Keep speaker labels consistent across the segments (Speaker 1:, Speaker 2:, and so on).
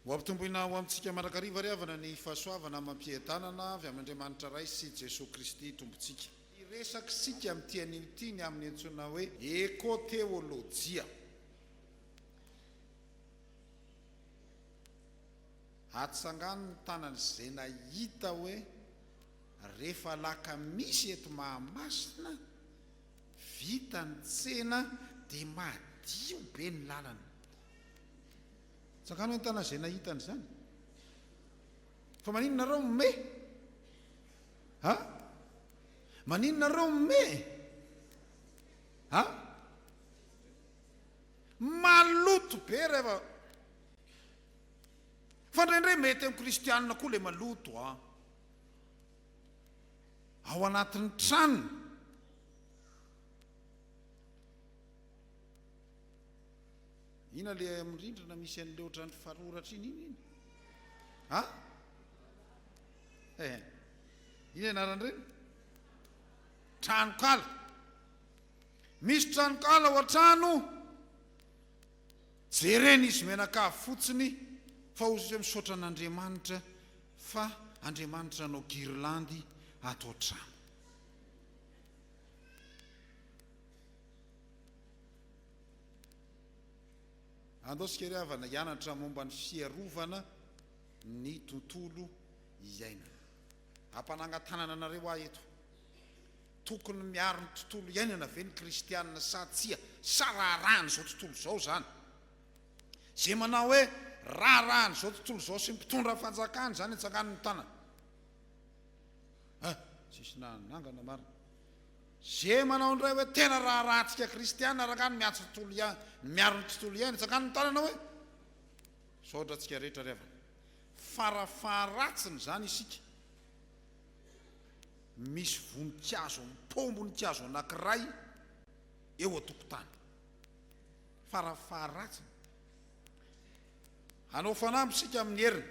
Speaker 1: Ho ampitomboina ho amintsika mandrakariva ry havana ny fahasoavana amam-piadanana avy amin'Andriamanitra Ray sy Jesoa Kristy Tompontsika. Hiresaka isika amin'ity anio ity ny amin'ny antsoina hoe ekoteolojia. Atsangano ny tanana izay nahita hoe rehefa alakamisy eto Mahamasina, vita ny tsena dia madio be ny lalana. Tsangano ny tanana izay nahita an'izany. Fa maninona nareo mime? Ha? Maninona nareo mime? Ha? Maloto be rehefa fa indraindray mety amin'ny kristianina koa le maloto a. Ao anatin'ny tranony. Ina le amin'ny rindrina misy an'le ohatran'ny faroratra iny iny iny? Ha? Eh. Ina anaran'ireny? Tranokala. Misy tranokala ao an-trano. Jerena izy mianakavy fotsiny fa hozy izy hoe misaotra an'Andriamanitra fa Andriamanitra hanao guirlandy ato an-trano. Andao isika ry havana hianatra momba ny fiarovana ny tontolo iainana. Hampanangan-tanana anareo aho eto. Tokony miaro ny tontolo iainana ve ny kristiana sa tsia? Sa raharahan'izao tontolo izao izany? Izay manao hoe raharahan'izao tontolo izao sy ny mpitondra fanjakana izany atsangano ny tanana. Ah, tsisy nanangana marina. Ze manao indray hoe tena raharahantsika kristiana rangaha ny miantso tontolo iainana, ny miaro ny tontolo iainana, tsangano ny tanana hoe misaotra antsika rehetra ry havana. Farafaharatsiny izany isika misy voninkazo am-pomboninkazo anankiray eo an-tokotany. Farafaharatsiny. Hanao fanamby isika amin'ny heriny.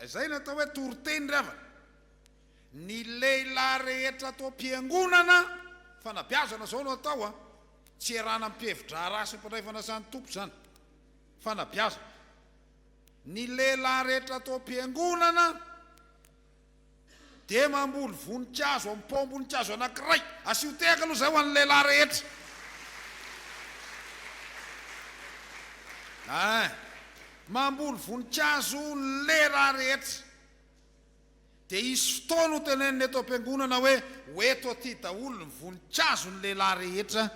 Speaker 1: Izay no atao hoe toriteny ry havana. Ny lehilahy rehetra ato am-piangonana, fanabeazana izao no atao an, tsy iarahana amin'ny mpihevi-draharaha sy mpandray fanasan'ny Tompo izany, fanabeazana. Ny lehilahy rehetra ato am-piangonana dia mamboly voninkazo amin'ny paom-boninkazo anankiray. Asio tehaka aloha izay ho an'ny lehilahy rehetra. Ein, mamboly voninkazo ny lehilahy rehetra. Dia hisy fotoana ho tenenina eto am-piangonana hoe ho eto aty daholo ny voninkazon'ny lehilahy rehetra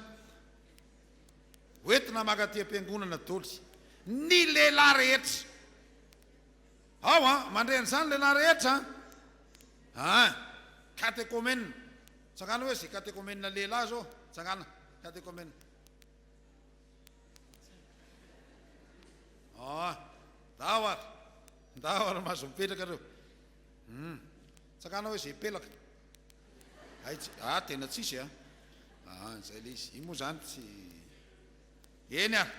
Speaker 1: ho entina maka aty am-piangonana doly. Ny lehilahy rehetra. Ao an, mandre an'izany lehilahy rehetra an. An, katekomena. Tsangana hoe izay katekomena lehilahy izao. Tsangana, katekomena. Ah, ndao ary. Ndao ary mahazo mipetraka reo. Hum. Tsakana hoe ze pelaka. Hay tsy, ah tena tsisy a. Ah, zay le izy. Io moa zany tsy Eny ary.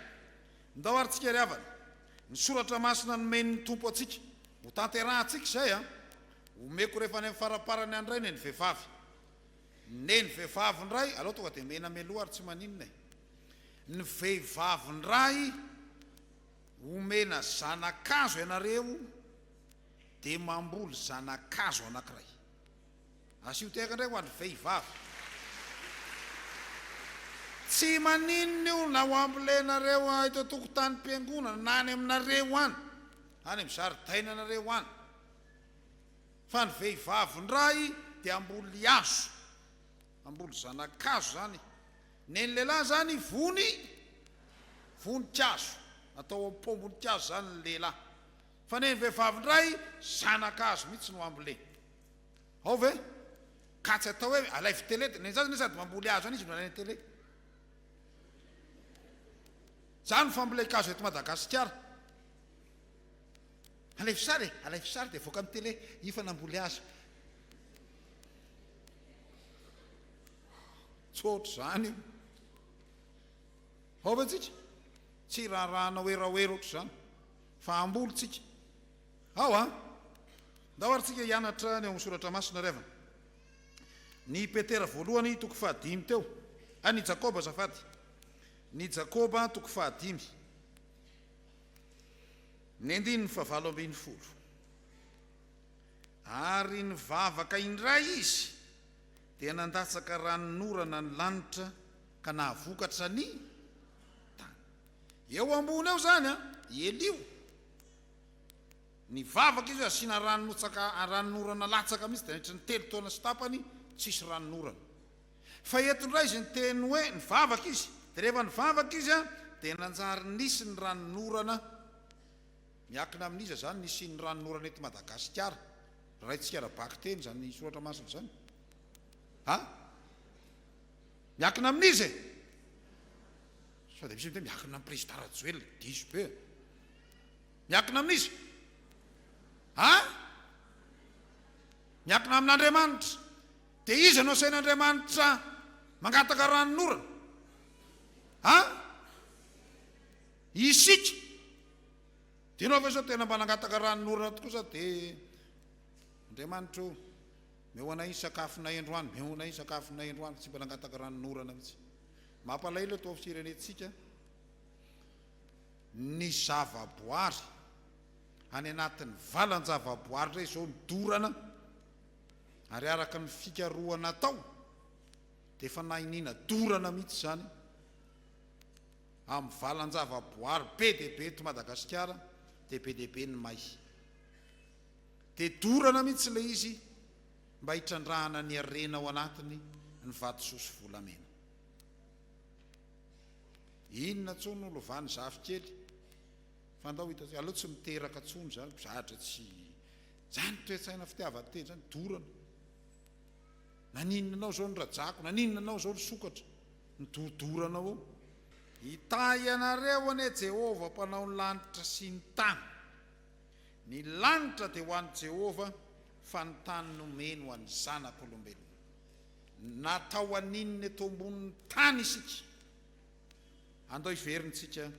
Speaker 1: Ndao ary tsika ry havana. Ny soratra masina nomen'ny Tompo antsika. Ho tanterahantsika izay a. Omeko rehefa any amin'ny faraparany any indray neny vehivavy. Neny vehivavy indray, aleo tonga dia mena mialoha ary tsy maninona e. Ny vehivavy indray Omena zana-kazo ianareo dia mamboly zana-kazo anankiray. Asio tehaka indray ho an'ny vehivavy. Tsy maninona io na ho ambolenareo eto an-tokotanim-piangonana na any aminareo any, any amin'ny zaridainanareo any. Fa ny vehivavy indray dia hamboly hazo, hamboly zana-kazo izany. Nen'ny lehilahy izany vony voninkazo, atao am-pom-boninkazo izany ny lehilahy. Fa nen'ny vehivavy indray zana-kazo mihitsy no amboleny. Ao ve? Ka tsy atao hoe alaivo télé, nen'ny zaza anie sady mamboly hazo any izy no alaina télé. Izany ny fambolen-kazo eto Madagasikara. Alaivo sary e, alaivo sary dia avoaka amin'ny télé, io fa namboly hazo. Tsy ohatr'izany io. Ao ve tsika? Tsy raharahana werawera ohatr'izany fa hamboly tsika. Ao an! Ndao ary tsika hianatra ny ao amin'ny soratra masina ry havana. Ny Petera voalohany toko fahadimy teo. Ah, ny Jakoba azafady. Ny Jakoba toko fahadimy. Ny andininy fahavalo 18. Ary nivavaka indray izy, dia nandatsaka ranonorana ny lanitra ka nahavokatra ny tany. Eo ambony eo izany an, i Elio. Nivavaka izy hoe asiana ranotsaka, ranonorana latsaka mihitsy, dia nandritra ny telo taona sy tapany tsisy ranonorana. Fa eto indray izy niteny hoe nivavaka izy, dia rehefa nivavaka izy an, dia nanjary nisy ny ranonorana. Miankina amin'iza izany ny hisian'ny ranonorana eto Madagasikara? Raintsika ara-bakiteny izany soratra masina izany. Ha? Miankina amin'iza e? Sao dia misy miteny miankina amin'ny Président Rajoelina, diso be. Miankina amin'iza? Ha? Miankina amin'Andriamanitra. Dia iza no asain'Andriamanitra mangataka ranonorana? Ha? Isika. Dia ianao ve sao tena mba nangataka ranonorana tokoa sa dia Andriamanitra o, meo anay ny sakafonay androany, meo anay ny sakafonay androany, tsy mba nangataka ranonorana mihitsy. Mampalahelo eto amin'ny firenentsika ny zavaboary any anatin'ny valan-javaboary indray izao ny dorana ary araka ny fikarohana atao dia efa nahiniana dorana mihitsy izany amin'ny valan-javaboary be dia be eto Madagasikara dia be dia be ny may. Dia dorana mihitsy ilay izy mba hitrandrahana ny harena ao anatiny, ny vatosoa sy volamena. Inona tsony no lovan'ny zafikely? Fa andao hita, aleo tsy miteraka tsony zany, zatra tsy zany toe-tsaina fitiavan-tena zany, dorana. Naninona anao zao ny rajako, naninona anao zao ny sokatra, ny dorodoranao ao. Hitahy anareo anie Jehovah Mpanao ny lanitra sy ny tany. Ny lanitra dia ho an'i Jehovah, fa ny tany nomeny ho an'ny zanak'olombelona. Natao haninona eto ambonin'ny tany isika? Andao hiverintsika any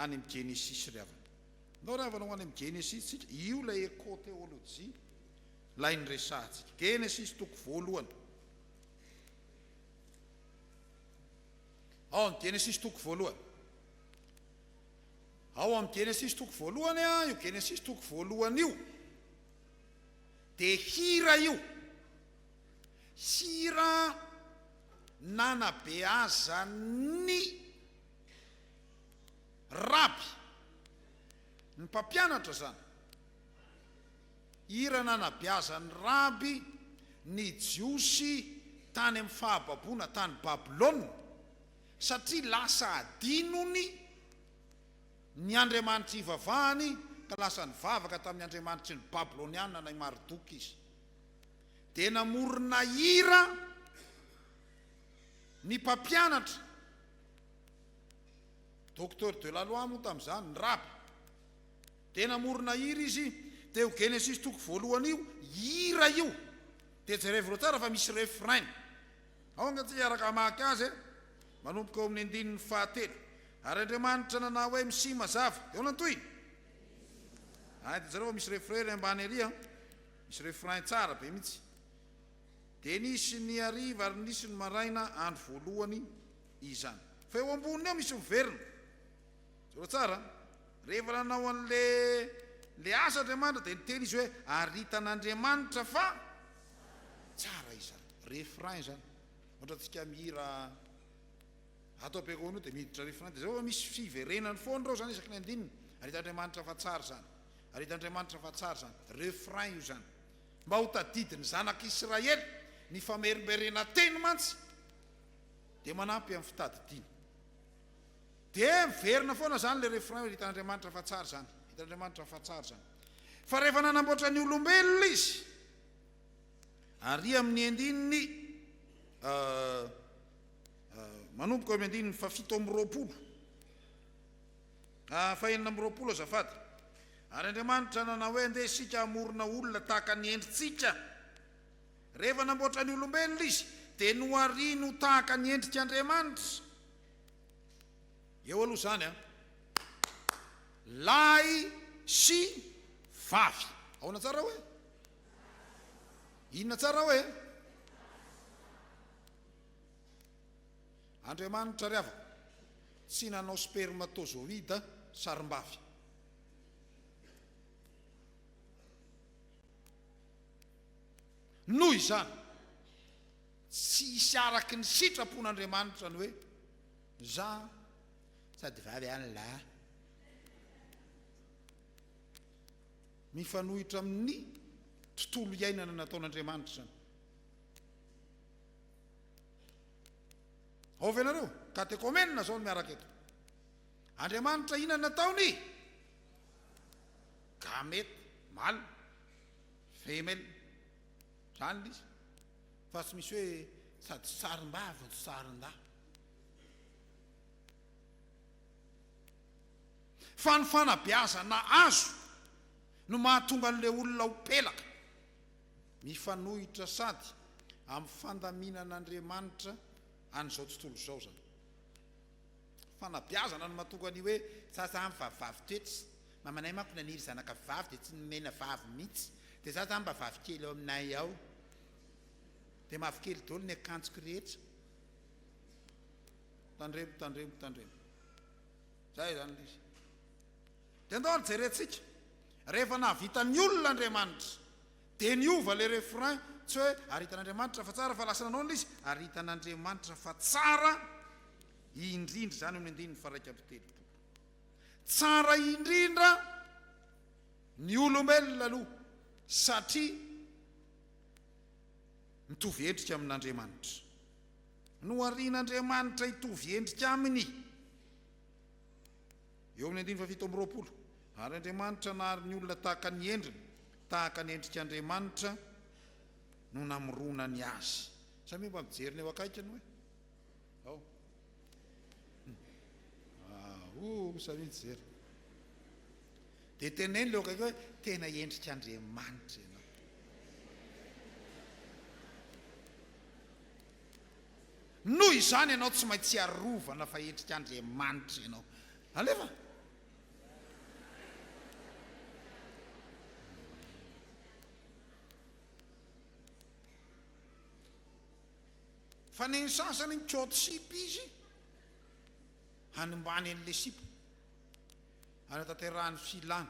Speaker 1: amin'ny Genesisy ry havana. Andao ry havana ho any amin'ny Genesisy tsika. Io ilay ekoteolojia ilay niresahantsika. Genesisy toko voalohany. Ao amin'ny Genesisy toko voalohany. Ao amin'ny Genesisy toko voalohany, io Genesisy toko voalohany io dia hira io. Hira nanabeazan'ny raby, ny mpampianatra izany. Hira nanabeazan'ny raby ny Jiosy tany amin'ny fahababoana tany Babylona, satria lasa adinony ny andriamanitra ivavahany ka lasa nivavaka tamin'ny andriamanitry ny Babyloniana na i Marduk izy. Dia namorona hira ny mpampianatra, docteur de la loi moa tamin'izany, ny raby. Dia namorona hira izy, dia io Genesisy toko voalohany io, hira io. Dia jerevo tsara fa misy refrain. Ao angaha tsika hiaraka hamaky azy e? Manomboka eo amin'ny andininy fahatelo. Ary Andriamanitra nanao hoe, Misia mazava. Eo ny tohiny. Ay, dia jereo fa misy refrain ery ambany ery an. Misy refrain tsara be mihitsy. Dia nisy ny hariva ary nisy ny maraina, andro voalohany izany. Fa eo amboniny eo misy miverina. Jereo tsara an. Rehefa nanao an'le le asa Andriamanitra dia niteny izy hoe ary hitan'Andriamanitra fa tsara izany. Refrain izany. Ohatra antsika mihira ato am-piangonana io dia miditra refrain dia zao fa misy fiverenany foana ireo izany isaky ny andininy. Ary hitan'Andriamanitra fa tsara izany. Ary hitan'Andriamanitra fa tsara izany. Refrain io izany. Mba ho tadidin'ny zanak'Israely ny famerimberenan-teny mantsy dia manampy amin'ny fitadidiana. Dia miverina foana izany ilay refrain hoe hitan'Andriamanitra fa tsara izany, hitan'Andriamanitra fa tsara izany. Fa rehefa nanamboatra ny olombelona izy, ary amin'ny andininy manomboka eo amin'ny andininy fahafito amby roapolo, fahenina amby roapolo azafady, ary Andriamanitra nanao hoe andeha isika hamorona olona tahaka ny endritsika. Rehefa namboatra ny olombelona izy, dia nohariny ho tahaka ny endrik'Andriamanitra. Eo aloha izany an! Lahy sy vavy. Ahoana tsara hoe? Inona tsara hoe? Andriamanitra ry havako, tsy nanao spermatozoïde sarimbavy. Noho izany, tsy hisy araky ny sitrapon'Andriamanitra ny hoe za sady vavy any lahy. Mifanohitra amin'ny tontolo iainana nataon'Andriamanitra izany. Ao ve nareo? Katekomena zao no miaraka eto. Andriamanitra inona nataony? Gamète, mâle, femelle. Zany le izy. Fa tsy misy hoe sady sarim-bavy no sarin-dahy. Fa ny fanabeazana azo no mahatonga an'ilay olona ho pelaka. Mifanohitra sady amin'ny fandaminan'Andriamanitra an'izao tontolo izao izany. Fanabeazana no mahatonga an'io hoe za zany vavivavy toetra, mamanay manko naniry zanaka vavy dia tsy nomena vavy mihitsy dia za zany mba vavy kely ao aminay ao dia mavokely daholo ny akanjoko rehetra. Tandremo, tandremo, tandremo. Zay izany ilay izy. Dia andao ary jerentsika. Rehefa nahavita ny olona Andriamanitra, dia niova ilay refrain, tsy hoe ary hitan'Andriamanitra fa tsara fa lasa nanao ilay izy, ary hitan'Andriamanitra fa tsara indrindra, izany eo amin'ny andininy faha-31. Tsara indrindra ny olombelona aloha satria mitovy endrika amin'Andriamanitra. Noharian'Andriamanitra hitovy endrika aminy. Eo amin'ny andininy fahafito amby 20, Ary Andriamanitra nahary ny olona tahaka ny endriny, tahaka ny endrik'Andriamanitra no namoronany azy. Samia mba mijery ny eo akaikiny hoe. Ao. Ah, samia mijery. Dia teneno ilay eo akaiky hoe tena endrik'Andriamanitra ianao. Noho izany ianao tsy maintsy arovana fa endrik'Andriamanitra ianao. Alefa! Fa ny sasany mikaoty sipa izy hanimbany an'ilay sipa, hanatanterahany filana.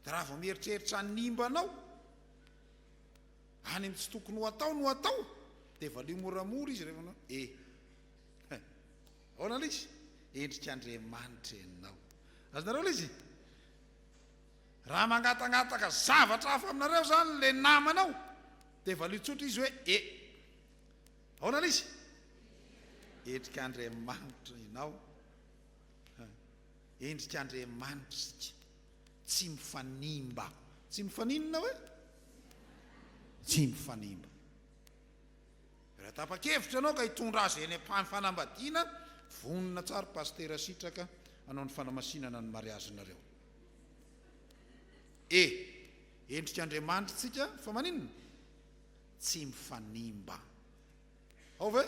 Speaker 1: Dia raha vao mieritreritra hanimba anao, any amin'ny tsy tokony ho atao no atao, dia valio moramora izy rehefa manao e. Ahoana ilay izy? Endrik'Andriamanitra ianao. Azonareo ilay izy? Raha mangatangataka zavatra hafa aminareo izany ilay namanao, dia valio tsotra izy hoe e. Ahoana ilay izy? Endrik'Andriamanitra ianao. Endrik'Andriamanitra isika. Tsy mifanimba. Tsy mifaninona hoe? Tsy mifanimba. Raha tapa-kevitra ianao ka hitondra azy eny am-pany fanambadiana, vonona tsara Pasitera Sitraka hanao ny fanamasinana ny mariazinareo. E! Endrik'Andriamanitra tsika fa maninona? Tsy mifanimba. Ao ve?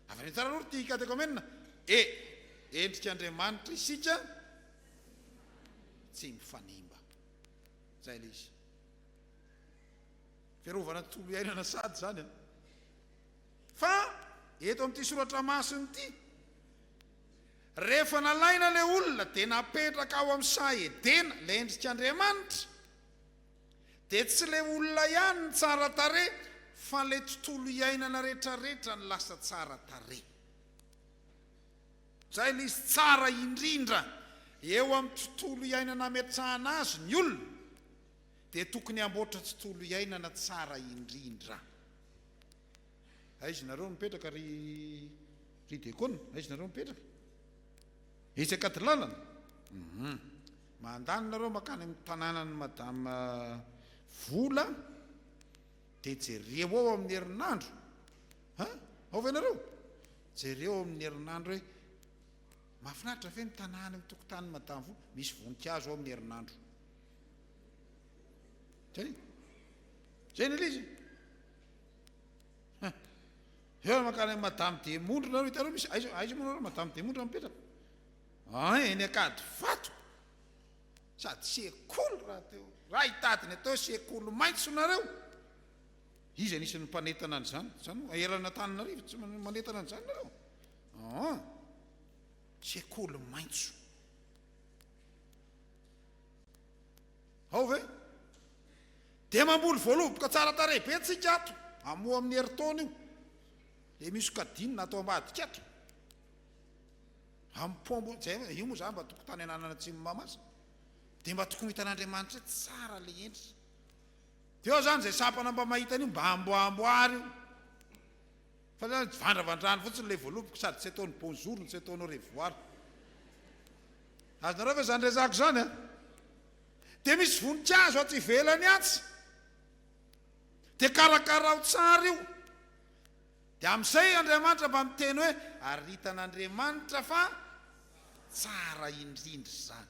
Speaker 1: Avereno tsara aloha ry katekomena. E! Endrik'Andriamanitra isika tsy mifanimba. Zay ilay izy. Fiarovana tontolo iainana sady izany an. Fa eto amin'ity soratra masina ity, rehefa nalaina ilay olona dia napetraka ao amin'ny saha Edena, ilay endrik'Andriamanitra, dia tsy ilay olona ihany ny tsara tarehy fa ilay tontolo iainana rehetrarehetra no lasa tsara tarehy. Izay ilay izy tsara indrindra eo amin'ny tontolo iainana ametrahana azy ny olona. dia tokony hamboatra tontolo iainana tsara indrindra. Aiza nareo mipetraka ry ry dekona? Aiza nareo mipetraka? Etsy Ankadilalana? Hum. Mandany nareo makany amin'ny tanànan'i Madame Vola dia jereo ao amin'ny herinandro. Ha? Ao ve nareo? Jereo ao amin'ny herinandro hoe mahafinaritra ve ny tanàna eo tokotanin'i Madame Vola? Misy voninkazo ao amin'ny herinandro. Zay. Zay ny izy. Eo mankany amin'ny Madame Demondre nareo hitanareo misy aiza aiza moa nareo Madame Demondre mipetraka? Ah, eny Ankadivato. Sady sekoly raha teo. Raha hitady ny atao sekoly maitso nareo. Izy anisan'ny mpanentana an'izany. Izany eran'Antananarivo tsy manentana an'izany nareo. Ah. Sekoly maitso. Ao ve? Dia mamboly voaloboka tsara tarehy be tsika ato, hamoa amin'ny herintaona io. Dia misy kadinina ato ambadika ato. Amin'ny pombo, zay, io moa zany mba tokotany ananana atsimo Mahamasina. Dia mba tokony ho hitan'Andriamanitra hoe tsara le endrika. Dia eo zany izay sampana mba mahita an'io mba amboamboary io. Fa zany vandravandrany fotsiny le voaloboka sady tsy ataony bonjour no tsy ataony au revoir. Azonareo ve zany resako zany a? Dia misy voninkazo atsy ivelany atsy. Dia karakarao tsara io. Dia amin'izay Andriamanitra mba miteny hoe ary hitan'Andriamanitra fa tsara indrindra izany.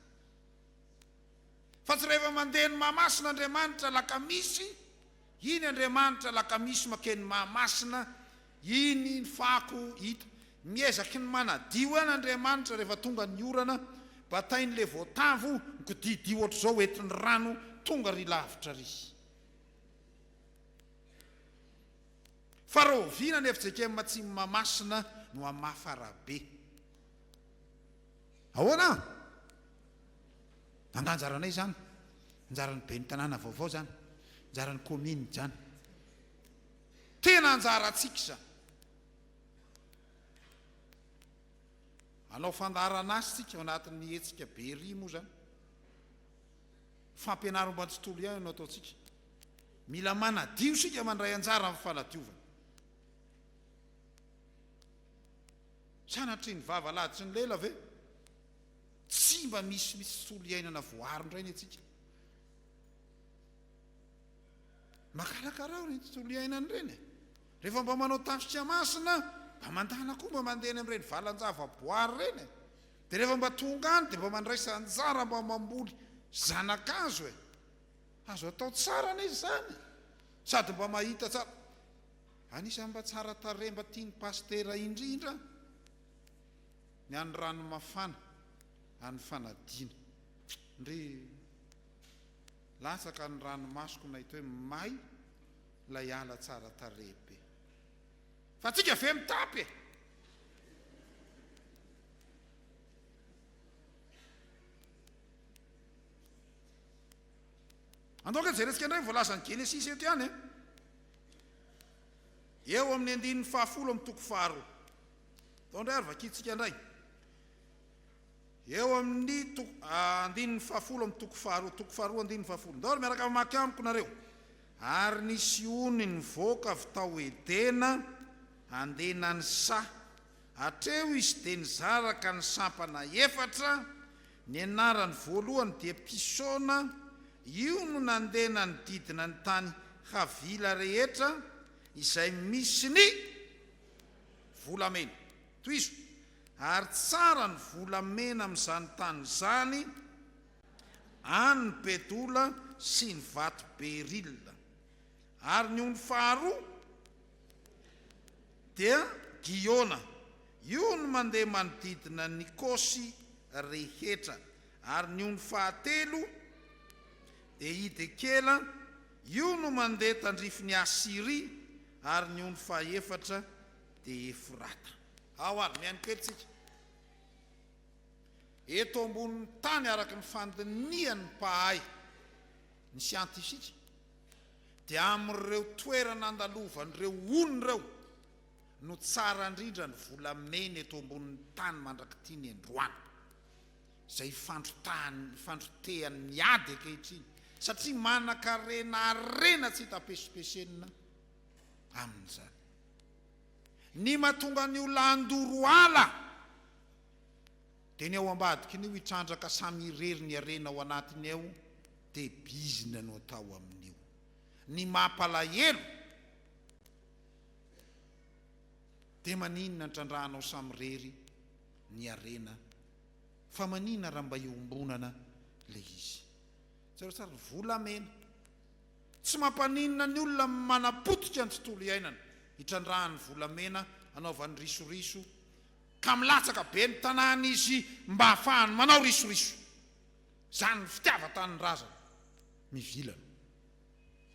Speaker 1: Fa tsy rehefa mandeha ny Mahamasina Andriamanitra alakamisy, iny Andriamanitra alakamisy makeny Mahamasina, iny ny fako hita. Miezaky ny manadio ihany Andriamanitra rehefa tonga ny orana, batainy le voatavo, mikodidio ohatr'izao entiny rano tonga ry lavitra ry. Fa rahoviana ny fjkm Atsimo Mahamasina no hamafa arabe? Ahoana? Angaha anjaranay izany? Anjaran'ny ben'ny tanàna vaovao izany? Anjaran'ny commune izany? Tena anjarantsika izany. Hanao fandaharan'asa isika ao anatin'ny hetsika Berry moa izany. Fampianarana momba ny tontolo iainana no ataontsika. Mila manadio isika mandray anjara amin'ny fanadiovana. Sanatria ny vava lahatry ny lela ve? Tsy mba misy misy tontolo iainana voaaro indray ny antsika. Mba karakarao ireny tontolo iainana ireny e. Rehefa mba manao tafika masina, mba mandana koa mba mandeha any amin'ireny valan-javaboary ireny e. Dia rehefa mba tonga any dia mba mandraisa anjara mba mamboly zana-kazo e. Azo atao tsara anie izany e. Sady mba mahita tsara. Anisan'ny mba tsara tarehy mba tian'ny pasitera indrindra ny any Ranomafana, any Fanadina. Ndry latsaka ny ranomasoko nahita hoe may ilay ala tsara tarehy be. Fa tsika ve mitapy e? Andao ka jerentsika indray ny voalazan'ny Genesisy eto ihany e. Eo amin'ny andininy fahafolo amin'ny toko faharoa. Andao indray ary vakintsika indray. Eo amin'ny toko andininy fahafolo amin'ny toko faharoa, toko faharoa andininy fahafolo. Ndao ary miaraka mamaky amiko nareo. Ary nisy ony nivoaka avy tao Edena handena ny saha. Hatreo izy dia nizaraka ny sampana efatra, ny anarany voalohany dia Pisona, io no nandeha nanodidina ny tany Havila rehetra izay misy ny volamena. Tohizo, Ary tsara ny volamena amin'izany tany izany, any ny bedola sy ny vato berila. Ary ny ony faharoa dia Giona, io no mandeha manodidina ny Kosy rehetra. Ary ny ony fahatelo dia Hidekela, io no mandeha tandrifin'i Asyria, ary ny ony fahefatra dia Efrata. Ao ary, mihaino kely tsika. Eto ambonin'ny tany araka ny fandinihan'ny mpahay ny siantifika dia amin'ireo toerana andalovan'ireo ony ireo no tsara indrindra ny volamena eto ambonin'ny tany mandrak'ity ny androany izay ifandrotehan'ny miady ankehitriny satria manan-karena harena tsy hita pesimpesenina amin'izany. Ny mahatonga ny olona handoro ala dia ny ao ambadikin'io hitrandraka samy irery ny harena ao anatiny ao dia bizina no atao amin'io. Ny mampalahelo dia maninona ny trandrahanao samirery ny harena fa maninona raha mba iombonana le izy. Jereo tsara, volamena. Tsy mampaninona ny olona ny manapotika ny tontolo iainana, itrandrahany volamena, anaovany risoriso, ka milatsaka be ny tanàna izy mba hahafahany manao risoriso. Izany ny fitiavan-tanindrazana mivilana.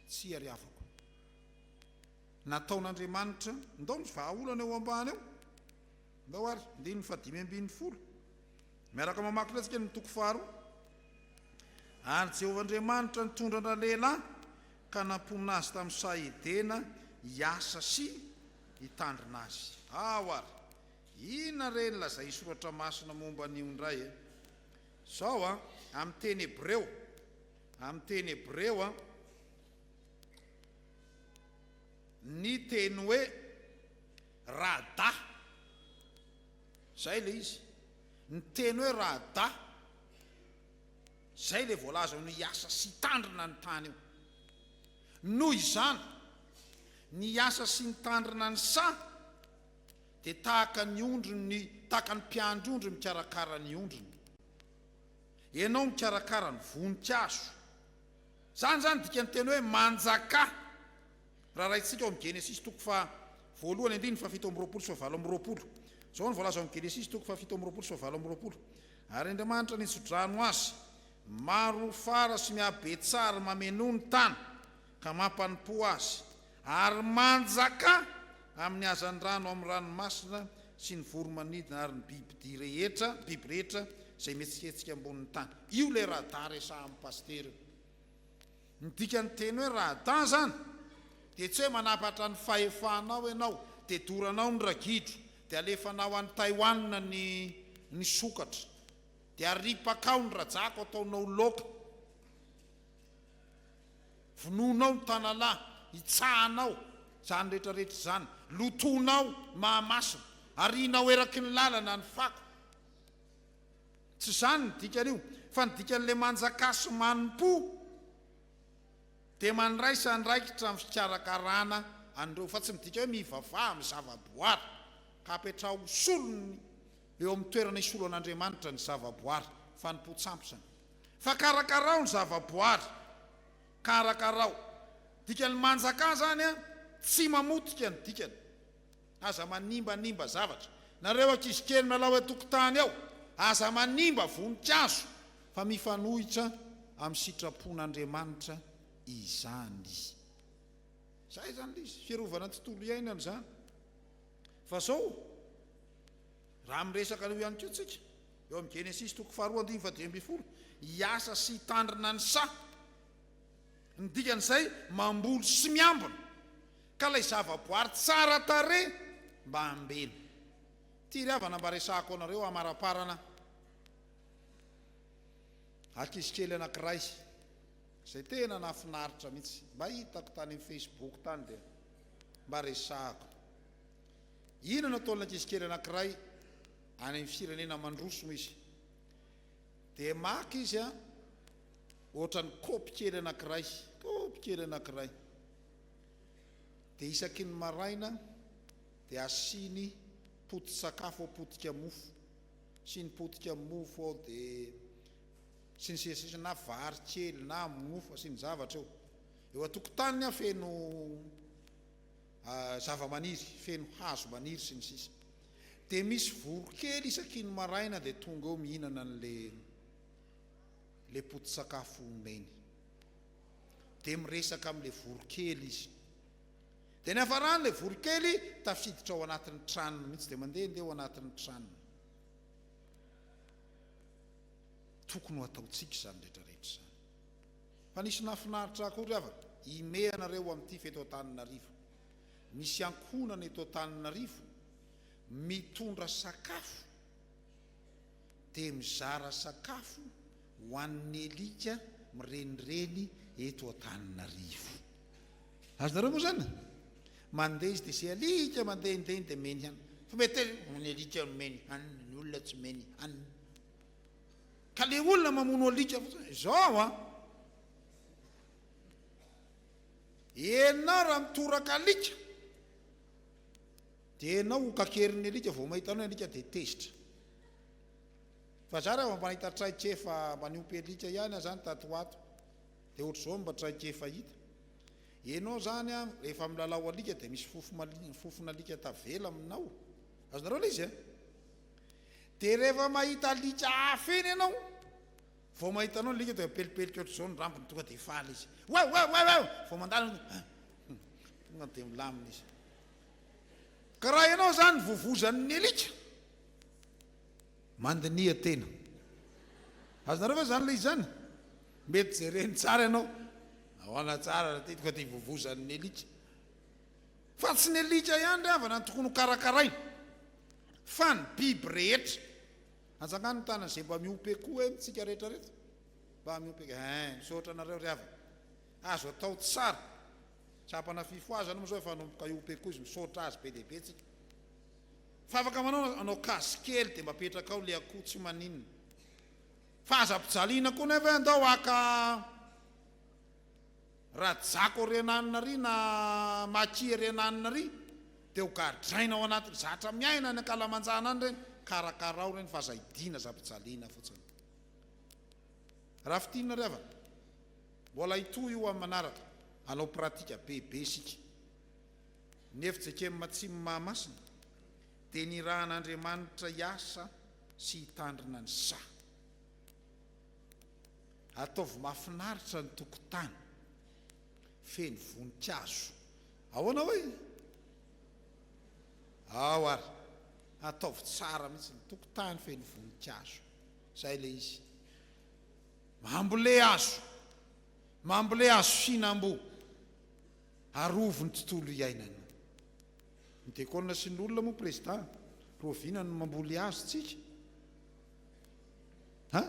Speaker 1: Tsia ry havako. Nataon'Andriamanitra, ndao ny vahaolana eo ambany eo. Ndao ary, andininy fahadimy ambin'ny folo. Miaraka mamaky indray tsika ny toko faharoa. Ary Jehovah Andriamanitra nitondra an-dralehilahy. Ka namponina azy tamin'ny saha Edena hiasa sy hitandrina azy. Ao ary! Inona re ny lazain'ny Soratra Masina momba an'io indray e? Izao an, amin'ny teny hebreo, amin'ny teny hebreo an, ny teny hoe radah, izay ilay izy, ny teny hoe radah, izay ilay voalaza hoe hiasa sy hitandrina ny tany io. Noho izany, ny hiasa sy nitandrina ny saha dia tahaka ny ondry ny tahaka ny mpiandry ondry mikarakara ny ondriny. Ianao mikarakara ny voninkazo. Izany izany dikan'ny teny hoe manjakà. Raha raintsika ao amin'ny Genesisy toko faha voalohany andininy faha 27 sy faha 28. Izao no voalaza ao amin'ny Genesisy toko faha 27 sy faha 28, Ary Andriamanitra nitso-drano azy, maro fara sy mihabetsara mamenoa ny tany, ka mampanompoa azy, ary manjakà amin'ny hazandrano amin'ny ranomasina sy ny voro-manidina ary ny bibidia rehetra, biby rehetra izay mihetsiketsika ambonin'ny tany. Io ilay radar resahan'ny pasitera io. Ny dikan'ny teny hoe radar izany dia tsy hoe manapatra ny fahefanao ianao, dia doranao ny ragidro, dia alefanao any Taiwan ny ny sokatra, dia aripakao ny rajako ataonao laoka. Vonoinao ny tanalahy, hitsahanao izany rehetra rehetra izany, lotoinao Mahamasina, arianao eraky ny lalana ny fako. Tsy izany ny dikan'io, fa ny dikan'ilay manjakà sy manompo dia mandraisa andraikitra amin'ny fikarakarana an'ireo, fa tsy midika hoe mivavaha amin'ny zava-boary, ka apetraho ho solony eo amin'ny toerana hisolo an'Andriamanitra ny zava-boary, fanompoan-tsampy izany. Fa karakarao ny zava-boary. Karakarao. Dikan'ny manjakà zany an, tsy mamotika ny dikany. Aza manimbanimba zavatra. Nareo ankizy kely milalao an-tokotany ao, aza manimba voninkazo fa mifanohitra amin'ny sitrapon'Andriamanitra izany. Zay zany le izy, fiarovana ny tontolo iainana izany. Fa zao, raha miresaka an'io ihany koa tsika, Eo amin'ny Genesisy toko faharoa andininy faha-15, hiasa sy hitandrina ny saha. Ny dikan'izay, mamboly sy miambina, ka ilay zavaboary tsara tarehy mba ambeno. Ity ry havana mba resahako anareo hamaraparana ankizy kely anankiray izay tena nahafinaritra mihitsy, mba hitako tany amin'ny Facebook tany dia mba resahako. Inona no ataon'ny ankizy kely anankiray any amin'ny firenena mandroso moa izy? Dia maka izy an, ohatran'ny kaopy kely anankiray, kaopy kely anankiray. Dia isaky ny maraina dia asiany poti-tsakafo ao, potika mofo. Asiany potika mofo ao dia sy ny sisa sisa na vary kely na mofo, asiany zavatra eo. Eo an-tokotaniny an feno zava-maniry, feno hazo maniry sy ny sisa. Dia misy voronkely isaky ny maraina dia tonga eo mihinana an'le le poti-tsakafo omeny. Dia miresaka amin'le voronkely izy. Dia ny hafarany le voronkely tafiditra ao anatin'ny tranony mihitsy dia mandehandeha ao anatin'ny tranony. Tokony ho ataontsika izany rehetra rehetra izany. Fa nisy nahafinaritra ahy koa ry havana, ime anareo amin'ity f'eto Antananarivo. Misy ankohonana eto Antananarivo mitondra sakafo dia mizara sakafo ho an'ny alika mirenireny eto Antananarivo. Azonareo moa izany? Mandeha izy dia izay alika mandehandeha iny dia omeny hanina. Fa mety hoe ny alika no omeny hanina, ny olona tsy omeny hanina. Ka le olona mamono alika fotsiny izao an! Enao raha mitoraka alika dia enao ho kakerin'ny alika vao mahita anao ny alika dia tezitra. Fa za raha mba nahita traikefa mba niompy alika ihany aho zany tato ho ato dia ohatr'izao mba traikefa hita. Enao zany an rehefa milalao alika dia misy fofon'alika tavela aminao. Azonareo ilay izy an? Dia rehefa mahita alika hafa eny ianao, vao mahita anao ny alika dia mipelipelika ohatr'izao ny rambony, tonga dia faly izy. Wow, wow, wow, wow! Vao mandalo ianao, tonga dia milamina izy. Ka raha ianao izany vovozan'ny alika, mandiniha tena. Azonareo ve izany ilay izy izany? Mety jereny tsara ianao. Ahoana tsara raha tetika dia ivovozan'ny alika. Fa tsy ny alika ihany ry havana no tokony ho karakaraina fa ny biby rehetra. Antsangano ny tanana izay mba miompy akoho e, tsika rehetra rehetra. Mba miompy akoho. Ein, misaotra anareo ry havana. Azo atao tsara. Sampana fifohazana moa izao efa hanomboka hiompy akoho izy, misaotra azy be dia be tsika. Fa afaka manao anao case kely dia mba apetraka ao le akoho tsy maninona. Fa aza ampijaliana koa nefa hoe andao haka rajako ery ananona ary na maki ery ananona ary dia ho gadraina ao anatin'ny zatra miaina any ankalamanjana any ireny, karakarao ireny fa aza hidiana aza ampijaliana fotsiny. Raha fintinina ry havana, mbola hitohy io amin'ny manaraka, hanao pratika be be isika. Ny fjkm Atsimo Mahamasina dia nirahan'Andriamanitra hiasa sy hitandrina ny saha. Ataovy mahafinaritra ny tokotany, feno voninkazo. Ahoana hoy? Ao ary, ataovy tsara mihitsy ny tokotany feno voninkazo. Izay ilay izy. Mambole hazo, mambole hazo fihinam-boa. Arovy ny tontolo iainana. Ny dekona sy ny olona moa président, rahoviana no mamboly hazo tsika? Ha?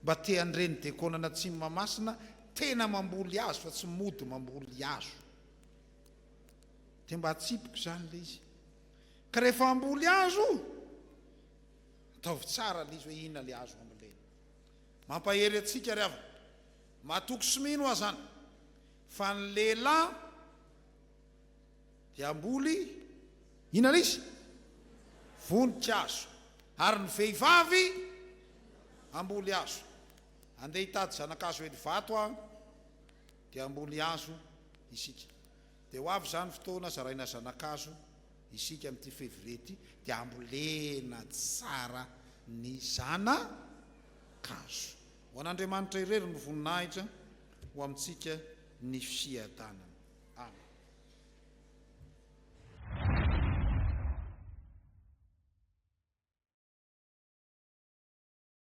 Speaker 1: Mba te handre ny dekonan'Atsimo Mahamasina tena mamboly hazo fa tsy mody mamboly hazo. Dia mba atsipiko izany ilay izy. Ka rehefa hamboly hazo, ataovy tsara ilay izy hoe inona ilay hazo hambolena. Mampahery antsika ry havana. Matoky sy mino aho izany fa ny lehilahy dia hamboly inona ilay izy? Voninkazo. Ary ny vehivavy hamboly hazo. Andeha hitady zana-kazo eny Ivato aho dia hamboly hazo isika. Dia ho avy izany fotoana zaraina zana-kazo isika amin'ity février ity dia hambolena tsara ny zana-kazo. Ho an'Andriamanitra irery ny voninahitra, ho amintsika ny fiadanana. Amen.